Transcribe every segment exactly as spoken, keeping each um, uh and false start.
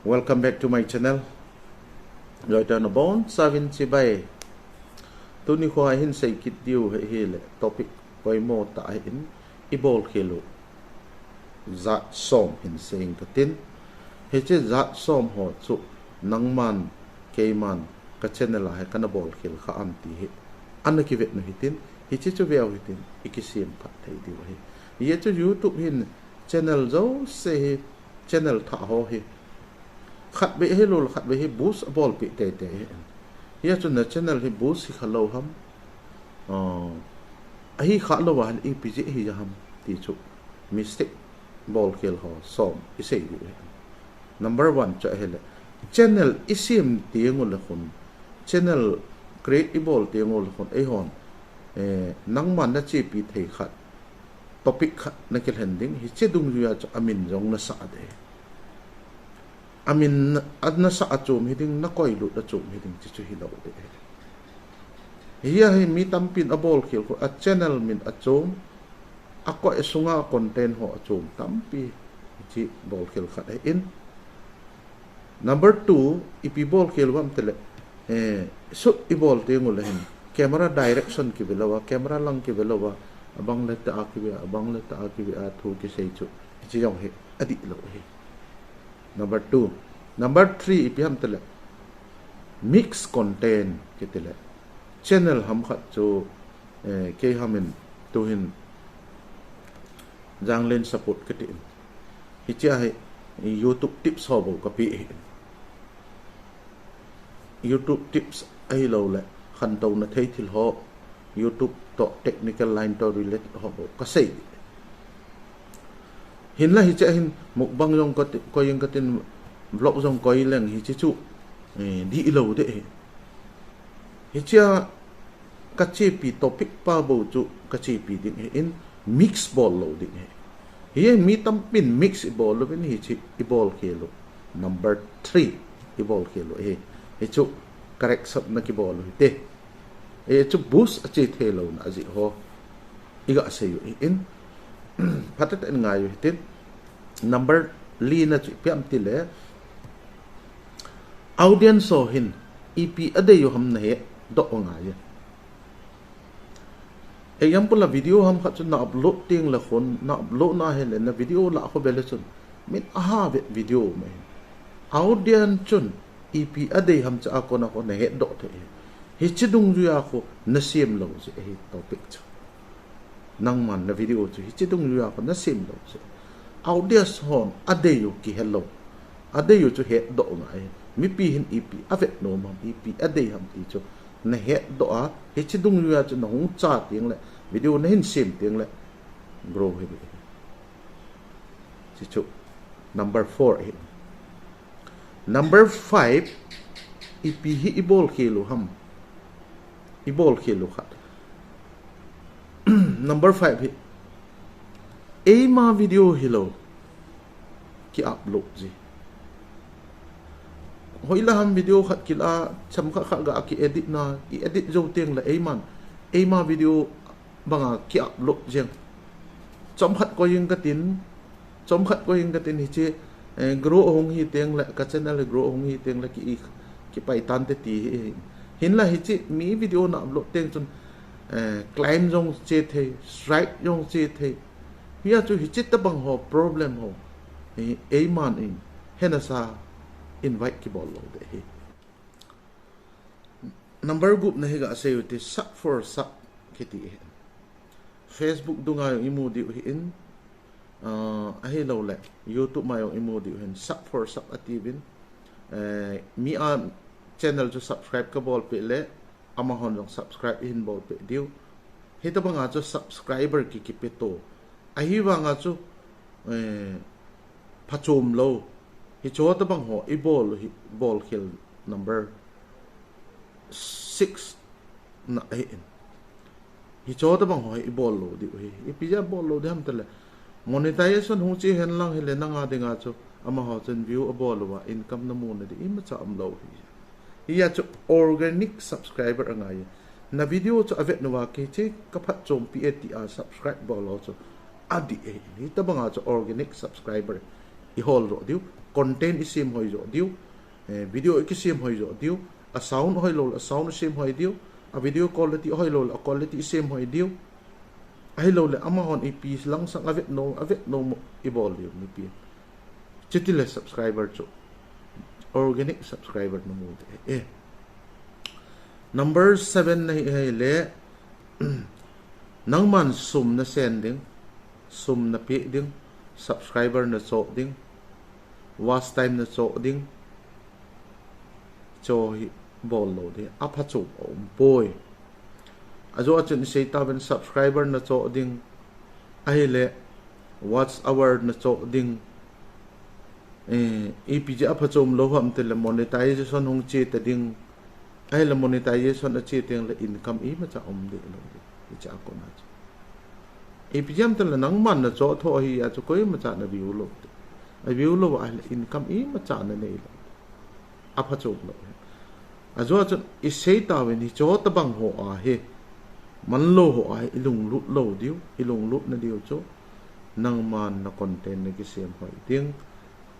Welcome back to my channel. Joitan abon chauvin chibai. Tuni kho hin seikit diu hi hile topic poimo tah ahin, ibolkhel u jat som hin seiyin katin. Hiche jat som ho chu nangman keiman ka channel a hi kana bolkhel kha am ti hi ana kivet u hitin, hiche chu veu hitin, ikisem phat thei diu ahi. Hiche chu YouTube hin channel jouse hi, channel thah ho hi khatvei hilou le khatvei hi boost abolpeh teitei ahi. Hiche chu na channel hi boost hi khalou ham, ahi khalou a hile ipi jeh hi ham ti chu mistake bolkhel ho som isei diu ahi. Number one chu ahile, channel isem teng u le khun, channel create ibol teng u le khun, eihon nangman nachepi thei khat, topic khat nakilhen ding, hiche dungjuia chu amin jong nasah ding. Amin nasah achom hiding, nakoilut achom hiding, hiche chu hilou ding. Hia hi mi tampin abolkhel khu, a channel min achom, akoi sunga content ho achom tampi, hiche bolkhel khat ahin. Number two, ipi bolkhel u ham tile, shoot ibol teng u le hin camera direction kive louva, camera lang kive louva, abang le tah a kive a, abang le tah a kive a thu kisei chu, hiche jong hi adihlou ahi. Number two. Number three ipi ham tile, mix content kitile, channel ham khat chu, keihamin tuhin Janglen Support katin, hichea hi YouTube tips ho bou kapeh ahin. YouTube tips ahiloule khantouna thei thil ho, YouTube toh technical line toh related ho bou kasei ding. Hinla hichea hin mukbang jong koi jeng katin, vlog jong koi leng hiche chu dihlou ding ahi. Hichea kachepi topic pa bou chu kachepi ding ahin, mix bol lou ding ahi. Hi mi tampin mix ibol uvin hiche ibolkhel u number three ibolkhel u ahi. Hichu correction nakibol u hite. Hichu boost ache theilouna ajeh ho iga sei u ahin, phatah tah in ngai u hitin. Number lina chu ipi ham tile, audience ho hin ipi adei u ham nahetdoh u angaiye. Example a video ham khat chu na upload teng le khun, na upload na hile na video lah khu vele chun min aha vet video um ahi. Audience chun ipi adei ham chu akona khu nahetdoh thei ahi. Hiche dungjuia khu nasem lou jeh ahi topic chu. Nangman na video chu hiche dungjuia khu nasem lou jeh. Audience hon adei u kihelou, adei u chu hetdoh u ngai. Mipi hin ipi avet nom ham, ipi adei ham ti chu nahetdoh a, hiche dungjuia chu nahung cha tengle, video nahin sem tengle grow hi ding ahi. Hichu number four ahi. Number five, ipi hi ibolkhel u ham, ibolkhel u khat. Number five hi eima video hilou ki upload ji. Hoilah ham video khat kila, chomkhat khat ga ki edit na, i edit jou tengle eiman eima video banga ki upload jeng. Chomkhat koi jeng katin, chomkhat koi jeng katin hiche grow ahung hi tengle, ka channel grow ahung hi tengle ki, kipaitan te ti hi. Hinla hiche mi video na upload teng chun claim jong che thei, strike jong che thei. Hia chu hiche tobang ho problem ho eiman in hena sa invite kibol lou ding ahi. Number gupna hi ga sei u hite, sub for sub kiti ahi. Facebook dunga jong imu diu ahin, ahiloule YouTube ma jong imu diu ahin, sub for sub atiuvin, mi a channel chu subscribe kabolpeh le amahon jong subscribe ihin bolpeh diu. Hitobanga chu subscriber ki, kipeto. Ahivanga chu phachom lou. Hicheho tobang ho ibol u hi bolkhel number six na ahin. Hicheho tobang ho hi ibol lou diu ahi. Ipi jeh a bol lou ding ham tile, monetization hung che henlang hile nanga dinga chu amaho chun view abol uva income namu na ding imacha umlou ahi. Hia chu organic subscriber angaiye. Na video chu avet uva kei che kaphatchompi e tia subscribe bol ho chu adih ahi. Hitobanga chu organic subscriber ihol joh diu. content i sem hoi jo diu, eh, video i kisem hoi jo diu, a sound hoi lou le a sound i sem hoi diu, a video quality hoi lou le a quality i sem hoi diu. Ahilou le amahon ipi langsang a vet nom, a vet nom i bol diu mipi. Chutile subscriber chu organic subscriber na mu de. Eh. Number seven na hi, hi le, nangman sum na sen ding, sum na pe ding, subscriber na cho ding, watch time na cho ding, cho hi bol lou ding, a pha chu um poi. A jo a chun i sei ta ven subscriber na cho ding, ahile watch hour na cho ding, eh, ipi jeh a pha chu um lou ham tile monetization hung che ta ding, ahile monetization a che teng le income imacha um deh lou ding, hiche a kona chu. Ipi jeh ham tile nangman na cho tho hi a chu koimacha na view lou ding, a view lou ahile income imacha na nei lou ding. A pha chu um lou hi. A jo a chun i sei ta ven hiche tabang ho a hi, man lou ho a hi, i lunglut lou diu, i lunglut na diu chu, nangman na content na kisem hoi ding,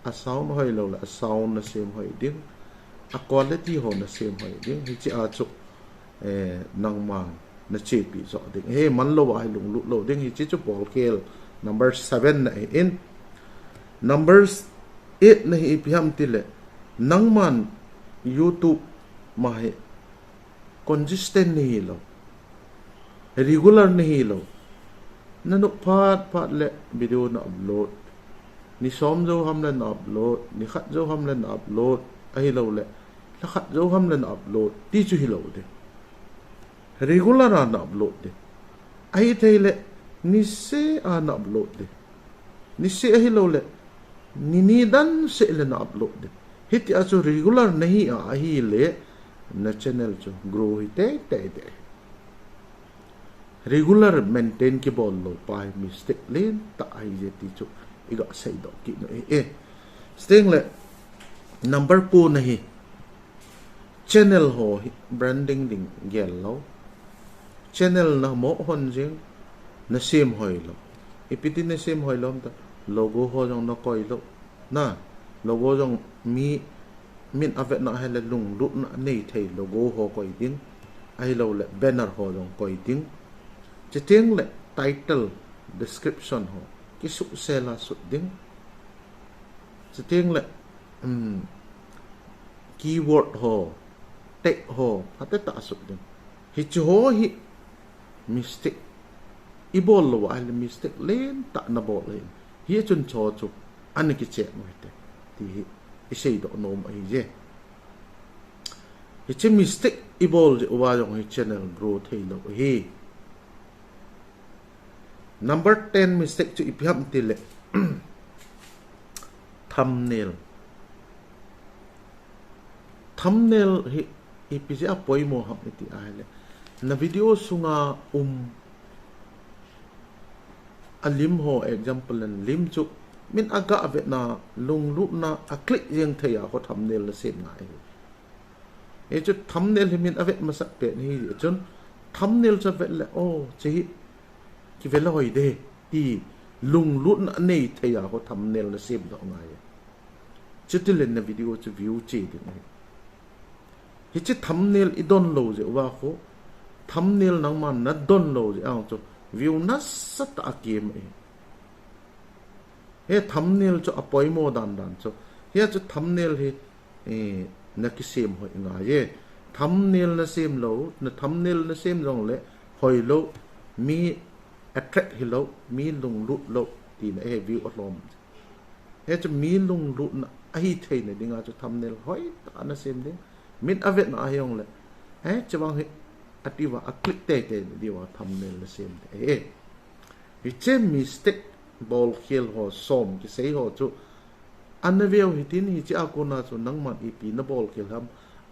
a sound hoi lou le a sound na sem hoi ding, a quality ho na sem hoi ding, hiche a chu, eh, nangman na chepi jo ding. Hi man lou a hi lunglut lou ding, hiche chu bolkhel number seven na hi in. Number eight na hi ipi ham tile, nangman YouTube ma hi consistent na hi lou, regular na hi lou. Na nop phat phat le video na upload. Ni som jou ham le na upload, ni khat jou ham le na upload, ahilou le lha khat jou ham le na upload, ti chu hi lou ding. Regular a na upload ding. Ahithei le niseh a na upload ding. Niseh ahilou le, ni ni dan seh le na upload ding. Hiti a chu regular na hi a, ahile na channel chu grow hi tei tei ding. Regular maintain kibol lou pa hi mistake lentah ahi je ti chu i ga sei doh kit u ahi. Chuteng le number ko na hi, channel ho hi branding ding gel lou. Channel na mo hon jing, na sem hoi lou. Ipi ti na sem hoi lou ham tile logo ho jong na koi lou. Na, logo jong mi, min a vetna ahile lunglutna nei thei logo ho koi ding. Ahilou le banner ho jong koi ding. Chuteng le title, description ho kisuhsel a sut ding. Chuteng le, um, keyword ho, tag ho, phatecha a sut ding. Hiche ho hi mistake i bol lou ahile mistake lentah na bol ahi. Hichun cho chu ana kicheh u hite, ti hi i sei doh nom ahi je. Hiche mistake i bol jeh uva jong hi channel grow thei lou ahi. Number ten mistake chu ipi ham tile, thumbnail. Thumbnail hi ipi jeh a poimo ham iti ahile, na video sunga um a lim ho, example in lim chu min a ga vetna, lunglutna a click jeng thei a ho thumbnail na sem ngai ahi. Hichu thumbnail hi min a vet masat pen ahi jeh chun thumbnail chu a vet le, o, hiche hi kive le hoi de, ti lunglutna a nei thei a ho thumbnail na sem doh ngai. Chutile na video chu view che ding ahi. Hiche thumbnail i don lou jeh uva khu, thumbnail nangman na don lou jeh a chu view nasatah a kem ahi. Hi thumbnail chu a poimo dan dan chu. Hiche thumbnail hi, eh, na kisem hoi ngai e. Thumbnail na sem lou, na thumbnail na sem jong le hoi lou, mi attract hi lou, mi lunglut lou, tina ahi, view a lom. Hichu mi lunglutna ahi theina dinga chu thumbnail hoitah na sem ding. Min a vetna ahi jong le, hiche vang hi, ati uva a click tei tei na diuva thumbnail na sem ding ahi. Hiche mistake bolkhel ho som kisei ho chu ana veu hitin, hiche a kona chu nangman ipi na bolkhel ham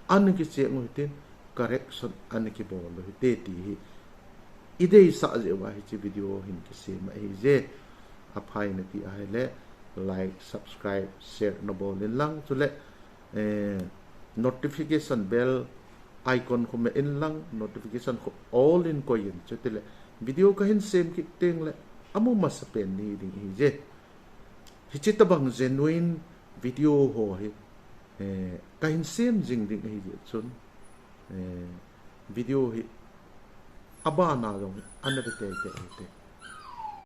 ana kicheng u hitin, correction ana kibol u hite ti hi i deisah jeh uva hiche video hin kisem ahi je. A phaina ti ahile like, subscribe, share na bol in lang, chule, eh, notification bell icon khu me in lang, notification khu all in koi in, chutile video ka hin sem kit teng le amu masapen nahi ding ahi je. Hiche tabang genuine Video ho hi, eh, kahin sem jing ding ahi jeh chun, eh, video hi abana jong ana ve teitei hite.